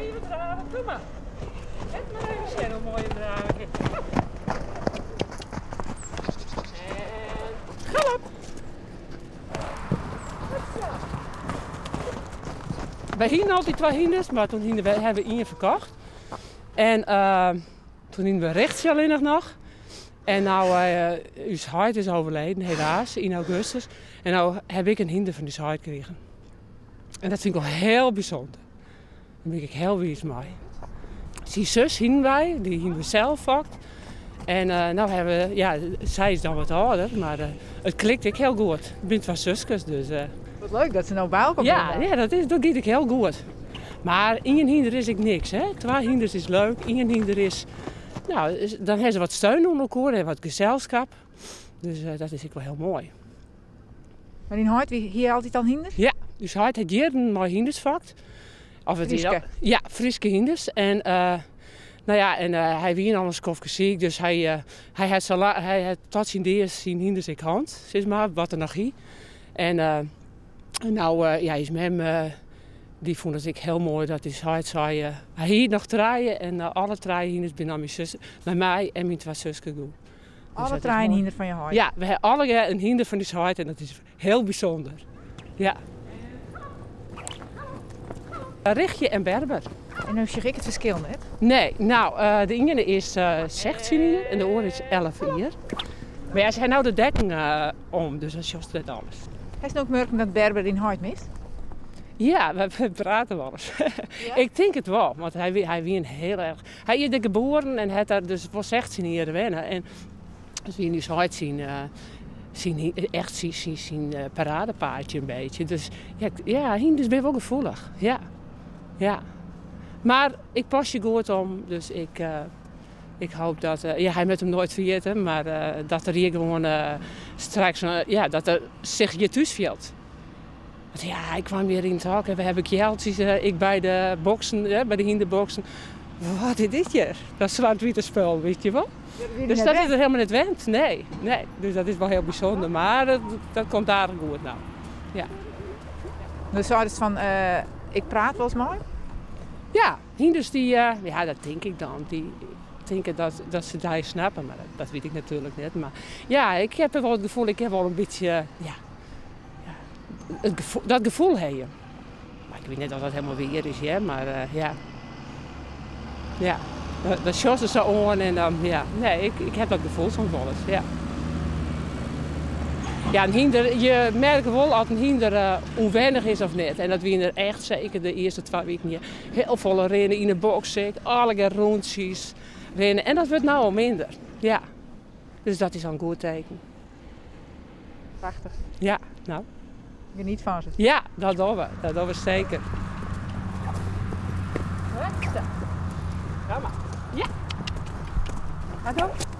Even drave, doe mar. Lit mar even sjen hoe moai je drave kin. En galop! Wy hienen altyd twa hynders, mar toen hiene we, hawwe we ien ferkocht. En uh, toen hiene we Richtsje allinnich noch. En nou, uh, ús heit is overleden, helaas, yn augustus. En nou heb ik in hynder fan ús heit krigen. En dat fyn ik wol hiel bysûnder. Dêr bin ik hiel wiis mei. Syn sus hienen wy, dy hienen we sels fokt. En uh, nou hawwe we, ja, sy is dan wat âlder, mar uh, it klikt ek hiel goed. It binne twa suskes, dus... Uh, wat leuk dat se no by elkoar ja, ja, dat, is, dat giet ek hiel goed. Mar ien hynder is ek niks, hè. Twa hynders is leuk, ien hynder is... Nou, dan hawwe se wat steun oan elkoar en wat geselskap. Dus dat is ek wol hiel moai. Mar dyn heit wie, hie altyd al hynders? Ja, ús heit hat jierren mei hynders fokt. Of it Fryske? Ja, Fryske hynders. En, uh, nou ja, en uh, hy wie al in skoftke siik, dus hy, uh, hy hat sa hy hat tot syn dea syn hynders ek hân, sis mar, wat er noch hie. En uh, nou, uh, ja, ús mem, uh, dy fûn it ek hiel moai dat ús heit sei, uh, hy hie noch trije en alle trije hynders binne nei myn sus, nei my en myn twa suskes gien. Dus alle trije in hynder fan je heit? Ja, we hawwe allegear in hynder fan ús heit en dat is hiel bysûnder. Ja. Richtje en Berber. En no sjoch ik it ferskil net. Nee, nou, uh, de iene is uh, 16 jier en de oare is 11 jier. Mar ja, se ha no de dekken uh, om, dus dan sjochst net alles. Hast no ek murken dat Berber dyn heit mist? Ja, we prate wolris. Ja? Ik tink it wol, want hy wie, hy wie in hiel erch. Hy is der geboren en hat der dus wol 16 jier wenne. En dus wie ús heit syn, syn, echt syn, syn, syn paradepaardje in bytsje. Dus ja, ja, hynders binne wol gefoelich. Ja, ja. Mar ik pas goed om, dus ik, ik hoop dat, ja, hy moat him noait ferjitte, mar dat er hjir gewoan straks, ja, dat er sich hjir thús fielt. Want ja, ik kwam hjir yn it hok en we hawwe kealtsjes, ik by de boksen, by de hynderboksen. Wat is dit hjir? Dat swart-wite spul, weet je wol? Dus dat is er helemaal net wend. Nee, nee. Dus dat is wol hiel bysûnder. Mar dat, dat komt aardich goed no. Ja. Do seidest fan, uh, ik praat wolris mei? Ja, hynders dy, ja, dat tink ik dan. Dy tinke dat, dat se dy snappe, mar dat, dat wit ik natuerlik net. Mar ja, ik ha wol it gefoel, ik ha wol in bytsje, ja, ja, it gefoel, dat gefoel ha je. Mar ik wit net oft dat hielendal wier is, hear, mar uh, ja. Ja, dan sjochst se sa oan en dan, ja, nee, ik, ik ha dat gefoel soms wolris, ja. Ja, in hynder, je merke wol oft in hynder uh, ûnwennich is of net. En dat wiene er echt seker de earste 2 wiken. Ja. Hiel folle rinne yn 'e boks, allegear rûntsjes rinne. En dat wurdt no al minder. Ja. Dus dat is al in goed teken. Prachtich. Ja, no. Geniet fan se. Ja, dat dogge we. Dat dogge we seker. Kom mar. Ja. Ga door.